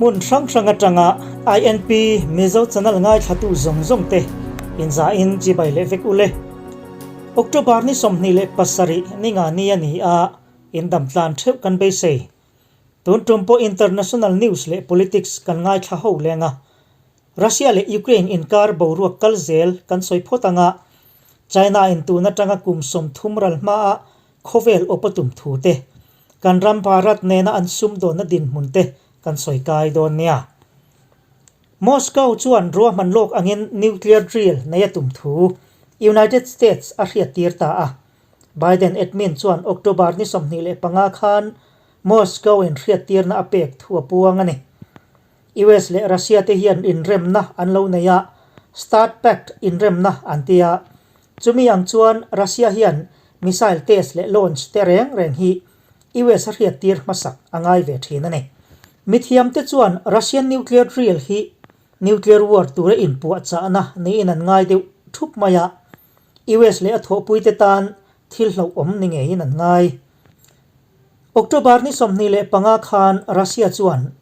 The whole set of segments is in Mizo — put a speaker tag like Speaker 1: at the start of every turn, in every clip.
Speaker 1: Hmun hrang hrang atanga INP Mizo channel ngaithlatu zawng zawng te inzahin chibai leh vek ule. October ni 27 ninga ni a ni a, indam tlan theuh kan beisei. Tun tum pawh international news leh politics kan ngaithla ho leng a. Russia leh Ukraine inkar boruak kal zel kan sawi phawt anga, China in tun atanga kum 30 ral hmaa khawvel awp a tum thu te, kan ram Bharat nena an sumdawnna dinhmun te kan sawi kai dawn nia. Moscow chuan ruahman lawk angin nuclear drill nei a tum thu United States a hriattir ta a. Biden admin chuan October ni 25 khan Moscow in hriattirna a pek thu a puang a ni. US leh Russia te hian inremna an lo nei a, Start Pact inremna an ti a. Chumi ang chuan Russia hian missile test leh launch te reng reng hi US a hriattir hmasak a ngai ve thin a ni. Mithiamte chuan Russian nuclear drill hi nuclear war tura inpuahchahna niin an ngai deuh thup mai a, US leh a thawhpuite tan thil hlauhawm ni ngeiin an ngai. October ni 25 khan Russia chuan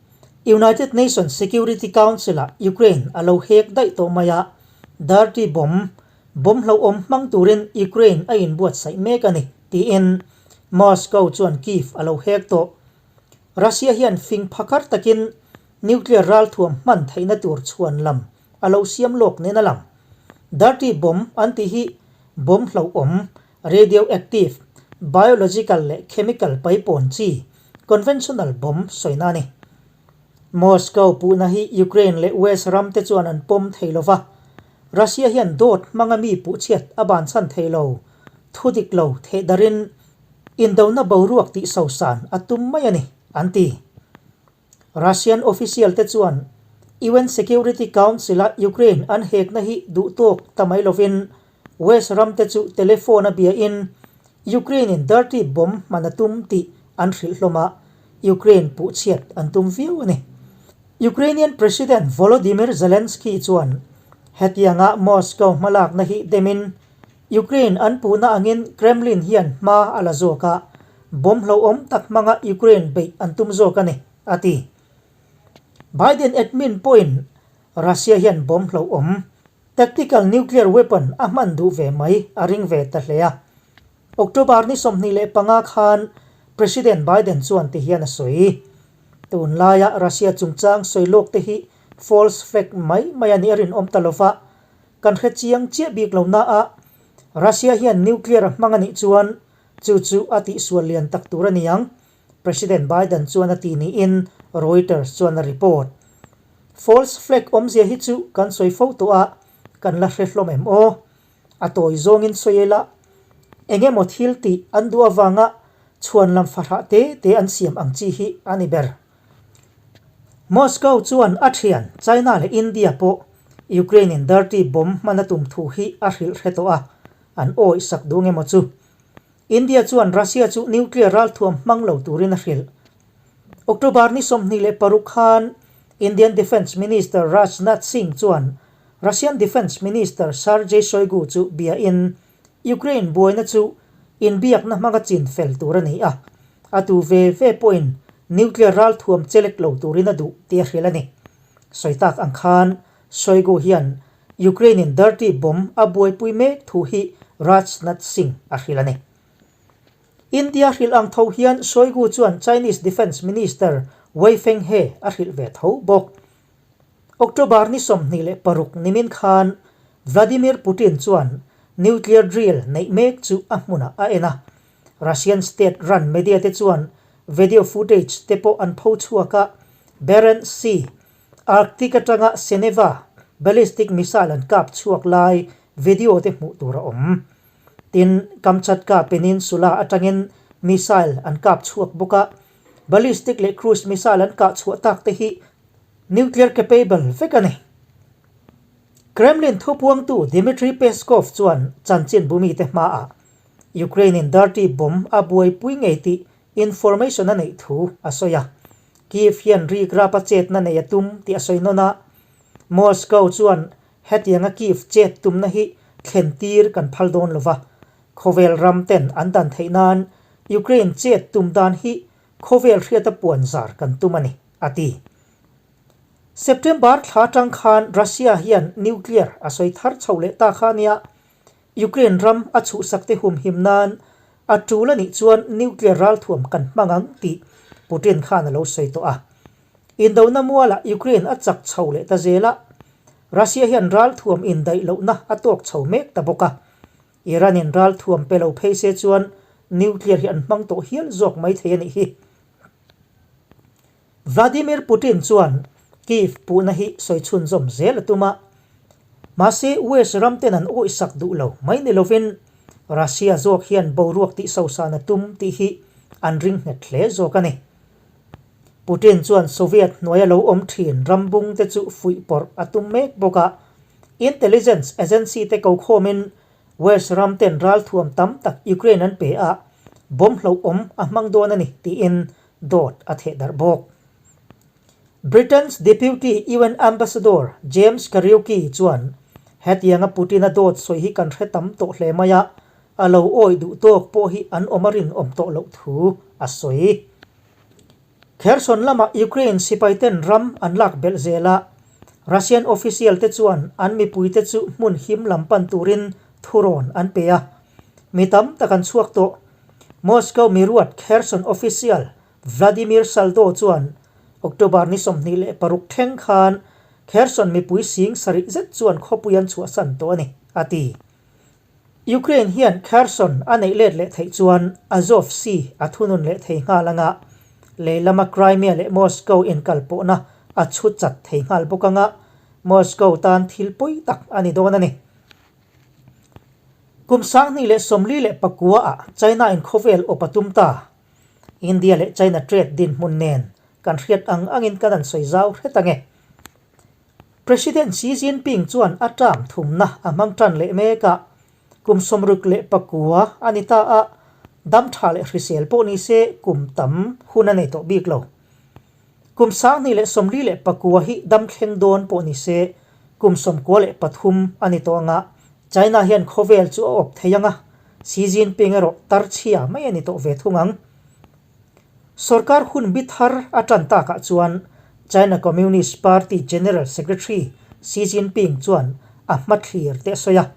Speaker 1: United Nations Security Council-ah Ukraine a lo hek daih tawh mai a, dirty bomb, bomb hlauhawm hmang turin Ukraine a inbuatsaih mek a ni, tiin Moscow chuan Kyiv a lo hek tawh. Russia hian fing phakar takin nuclear ralthuam hman theihna tur chhuan lam a lo siam lawk nen a lang. Dirty bomb an tih hi bomb hlauhawm, radioactive, biological leh chemical paipawn chi, conventional bomb sawina a ni. Moscow puhna hi Ukraine leh West ram te chuan an pawm thei lo va, Russia hian dawt hmanga mi puhchhiat a banchhan thei lo, thu dik lo thehdarhin indona boruak tih sosan a tum mai a ni, an ti. Russian official te chuan UN Security Council-a Ukraine an hekna hi duh tawk ta mai lovin West ram te chu telephone a biain Ukraine-in dirty bomb hman a tum tih an hrilh hlawm a, Ukraine puhchhiat an tum viau a ni. Ukrainian President Volodymyr Zelensky chuan hetianga Moscow hmalakna hi demin Ukraine an puhna angin Kremlin hian hma a la zawk a, bomb hlauhawm tak hmanga Ukraine beih an tum zawk a ni, a ti. Biden admin pawhin Russia hian bomb hlauhawm, tactical nuclear weapon, a hman duh ve mai a ring ve ta hle a. October ni 25 khan President Biden chuan ti hian a sawi. Tunlaia Russia chungchang sawi lawk te hi false flag mai mai a nih a rinawm ta lova, Kan hre chiang chiah bik lo na a, Russia hian nuclear a hmang a nih chuan chu chu a tihsual lian tak tur a ni ang, President Biden chuan a ti niin Reuters chuan a report. False flag awmzia hi chu kan sawi fo tawh a, kan la hre hlawm em aw? A tawi zawngin sawi ila, eng emaw thil tih an duh avanga chhuan lam fahrah te te an siam ang chi hi a ni ber. Moscow chuan a thian China leh India pawh Ukraine in dirty bomb hman a tum thu hi a hrilh hre tawh a, an awih sak duh nge maw chu? India chuan Russia chu nuclear ralthuam hmang lo turin a hrilh. October ni 26 khan Indian Defence Minister Rajnath Singh chuan Russian Defence Minister Sergei Shoigu chu biain Ukraine buaina chu inbiakna hmanga chin fel tur a ni a, a tu ve ve pawhin nuclear ralthuam chelek lo turin a duh tih a hrilh a ni. Sawi tak ang khan Shoigu hian Ukraine-in dirty bomb a buaipui mek thu hi Rajnath Singh a hrilh a ni. India hrilh ang tho hian Shoigu chuan Chinese Defence Minister Wei Fenghe a hrilh ve tho bawk. October ni 26 nimin khan Vladimir Putin chuan nuclear drill neih mek chu a hmunah a en a. Russian state run media te chuan video footage te pawh an pho chhuak a, Barents Sea, Arctic atanga Sineva ballistic missile an kap chhuak lai video te hmuh tur a awm. Tin, Kamchatka Peninsula atangin missile an kap chhuak bawk a, ballistic leh cruise missile an kah chhuah tak te hi nuclear capable vek a ni. Kremlin thupuangtu Dmitry Peskov chuan chanchin bumite hmaah Ukraine-in dirty bomb a buaipui ngei tih information a neih thu a sawi a. Kyiv hian rik rap a chetna nei a tum tih a sawi nawn a. Moscow chuan hetianga Kyiv chet tumna hi thlen tir kan phal dawn lo va, khawvel ram ten an dan theih nan Ukraine chet tum dan hi khawvel hriata puan zar kan tum a ni, a ti. September thla atang khan Russia hian nuclear a sawi thar chho leh ta kha ania, Ukraine ram a chhuhsak te humhim nan a tul a nih chuan nuclear ralthuam kan hmang ang tih Putin khan a lo sawi tawh a. Indona mualah Ukraine a chak chho leh ta zel a, Russia hian ralthuam indaih lohna a tawk chho mek ta bawk a. Iran in ralthuam pe lo phei se chuan nuclear hi an hmang tawh hial zawk mai thei a nih hi. Vladimir Putin chuan Kyiv puhna hi sawi chhunzawm zel a tum a, mahse West ram ten an awihsak duh lo mai ni lovin Russia zawk hian boruak tih sosan a tum tih hi an ring nghet hle zawk a ni. Putin chuan Soviet hnuaia lo awm thin ram bung te chu fuih pawrh a tum mek bawk a, intelligence agency te ko khawmin West ram ten ralthuam tam tak Ukraine an pe a, bomb hlauhawm a hmang dawn a ni tiin dawt a theh darh bawk. Britain's Deputy UN Ambassador James Kariuki chuan hetianga Putin-a dawt sawi hi kan hre tam tawh hle mai a, a lo awih duh tawk pawh hi an awm a rinawm tawh loh thu a sawi. Kherson lama Ukraine sipaiten ram an lak belh zel a, Russian official te chuan an mipuite chu hmun him lam pan turin thurawn an pe a, mi tam tak an chhuak tawh. Moscow miruat Kherson official Vladimir Saldo chuan October ni 26 thleng khan Kherson mipui sing sarih zet chuan khawpui an chhuahsan tawh a ni, a ti. Ukraine hian Kherson a neih let leh theih chuan Azov Sea a thunun leh thei nghal anga, leilama Crimea leh Moscow inkalpawhna a chhu chat thei nghal bawk anga, Moscow tan thil pawi tak a ni dawn a ni. Kum 2049 ah China in khawvel awp a tum ta. India leh China trade dinhmun nen kan hriat ang angin kan an sawi zau hret ange. President Xi Jinping chuan a term thumna a hmang tan leh mek a, kum 69 a ni ta a, dam tha leh hrisel pawh ni se kum tam hun a nei tawh bik lo. Kum 2049 hi dam thleng dawn pawh ni se kum 93 a ni tawh ang a, China hian khawvel chu a awp thei ang a, Xi Jinping erawh tar chhia mai a ni tawh ve thung ang. Sorkar hun bi thar a tan takah chuan China Communist Party General Secretary Xi Jinping chuan a hmathlir te a sawi a.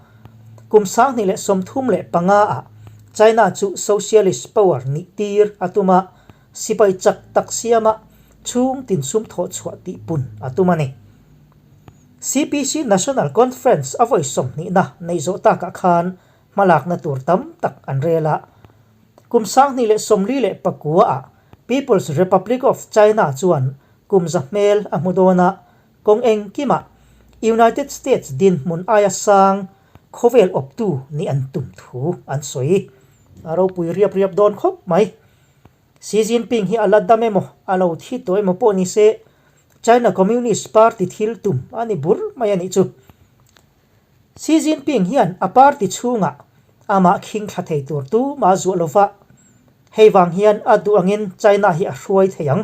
Speaker 1: Kum 2035 ah China chu socialist power nih tir a tum a, sipai chak tak siama chhung tin sum thawh chhuah tih pun a tum a ni. CPC National Conference a vawi sawmhnihna neih zawh takah khan hmalakna tur tam tak an rel a. Kum 2049 ah People's Republic of China chuan kum za hmel a hmu dawn a, kawng engkimah United States dinhmun aia sang khawvel awptu nih an tum thu an sawi. A ropui riap riap dawn khawp mai. Xi Jinping hi a la dam emaw, a lo thi tawh emaw pawh ni se, China Communist Party thil tum a ni bur mai a nih chu. Xi Jinping hian a party chhungah amah khing thla thei tur tumah a zuah lova, hei vang hian a duh angin China hi a hruai thei ang.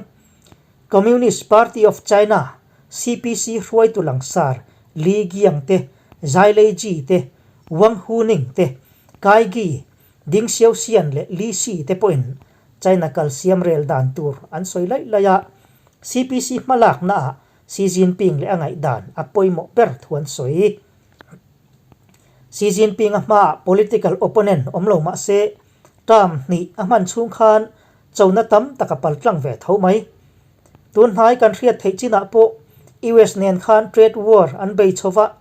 Speaker 1: Communist Party of China, CPC, hruaitu langsar Li Giang te, Zhai Leiji te, Wang Huning te, Kai Gi, Ding Xiaoxian leh Li Xi te pawhin China kal siam rel dan tur an sawi laih laih a, CPC hmalaknaah Xi Jinping leh a ngaihdan a pawimawh ber thu an sawi. Xi Jinping a hmaah political opponent awm lo mah se, term hnih a hman chhung khan chona tam tak a pal tlang ve tho mai. Tun hnai kan hriat theih chinah pawh US nen khan trade war an bei chho va,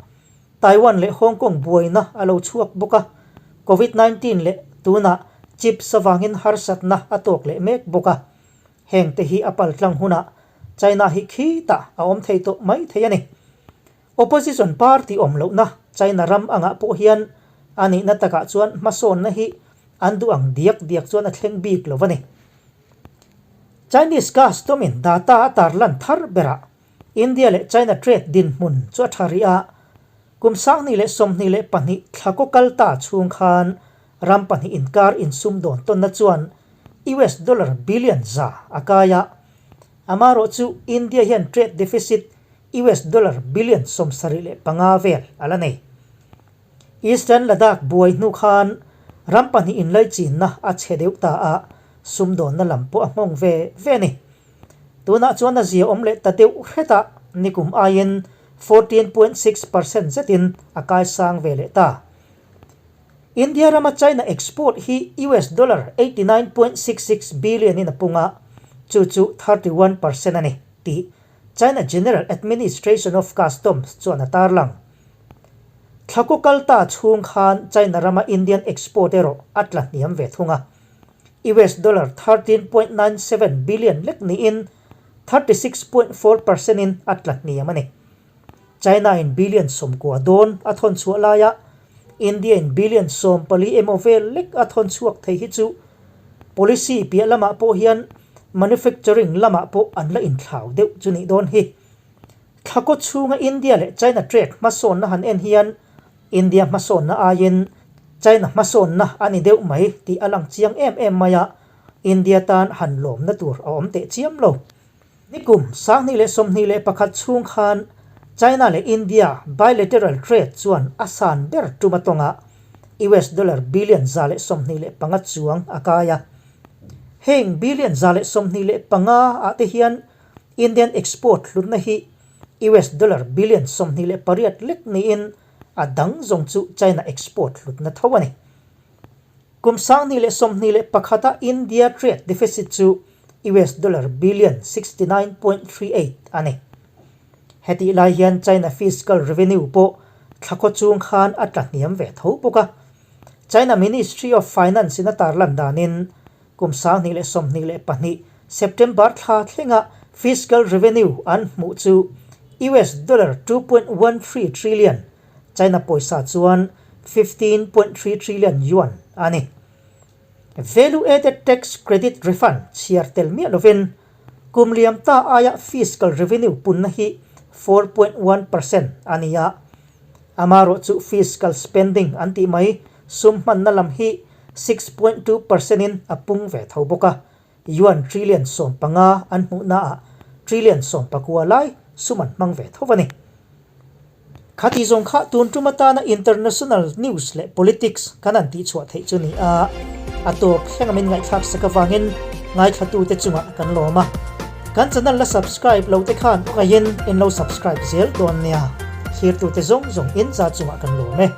Speaker 1: Taiwan leh Hong Kong buaina a lo chhuak bawk a, Covid 19 leh tunah chips avangin harsatna a tawk leh mek bawk a. Heng te hi a pal tlang hunah China hi khitah a awm thei tawh mai thei a ni. Opposition party awm lohna China ram angah pawh hian a nihna takah chuan hmasawnna hi an duh ang diak diak chuan a thleng bik lo a ni. Chinese custom in data a tarlan thar berah India leh China trade dinhmun chu a tha rih a, kum 2022 thla kaw kal ta chhung khan ram pahnih inkar insumdawn tawnna chuan US dollar billion za a kai a. Amaherawh chu India hian trade deficit US dollar billion 75 vel a la nei. Eastern Ladakh buai hnu khan ram pahnih inlaichinna a chhe deuh ta a, sumdawnna lam pawh a nghawng ve ve a ni. Tunah chuan a zia awm leh ta deuh hret a, nikum aiin 14.6 percent zetin a kaisang ve leh ta. India rama China export hi US dollar 89.66 billion in a pung a, chu chu 31% a ni tih China General Administration of Customs chuan a tarlang. Thlakaw kal ta chhung khan China rama Indian export erawh a tla hniam ve thung a, US dollar 13.97 billion lek niin 36.4 percent in a tla hniam a ni. China in billion 90 dawn a thawn chhuah laia India in billion 14 emaw vel lek a thawn chhuak thei hi chu policy piah lamah pawh hian manufacturing lamah pawh an la inthlau deuh chu nih dawn hi. Thlakaw chhunga India leh China trade hmasawnna han en hian India hmasawnna aiin China hmasawnna a ni deuh mai tih a lang chiang em em mai a, India tan han lawmna tur a awm teh chiam lo. Nikum 2021 chhung khan China leh India bilateral trade chuan a san ber tum a tawng a, US dollar billion 125 chuang a kai a. Heng billion 125 ah te hian Indian export hlutna hi US dollar billion 28 lek niin a dang zawng chu China export hlutna tho a ni. Kum 2021 a India trade deficit chu US dollar billion 69.38 a ni. Hetih lai hian China fiscal revenue pawh thlakaw chung khan a tla hniam ve tho bawk a. China Ministry of Finance in a tarlan danin kum 2022 September thla thlenga fiscal revenue an hmuh chu US dollar 2.13 trillion, China pawisa chuan 15.3 trillion yuan a ni. Value Added Tax Credit Refund chhiar tel miah lovin kum liam ta aia fiscal revenue punna hi 4.1 percent a ni a. Amarawh chu fiscal spending an tih mai sum hmanna lam hi 6.2 percent in a pung ve tho bawk a, yuan trillion 15 an hmuhnaah trillion 19 lai sum an hmang ve tho a ni. Khati zawng kha tun tum atana international news leh politics kan han tihchhuah theih chu ni a, a tawp thleng a min ngaihthlak sak avangin ngaithlatute chungah kan lawm a. Kan channel la subscribe lo te khan ngaihin in lo subscribe zel dawn nia. Thlirtute zawng zawng in za chungah kan lawm e.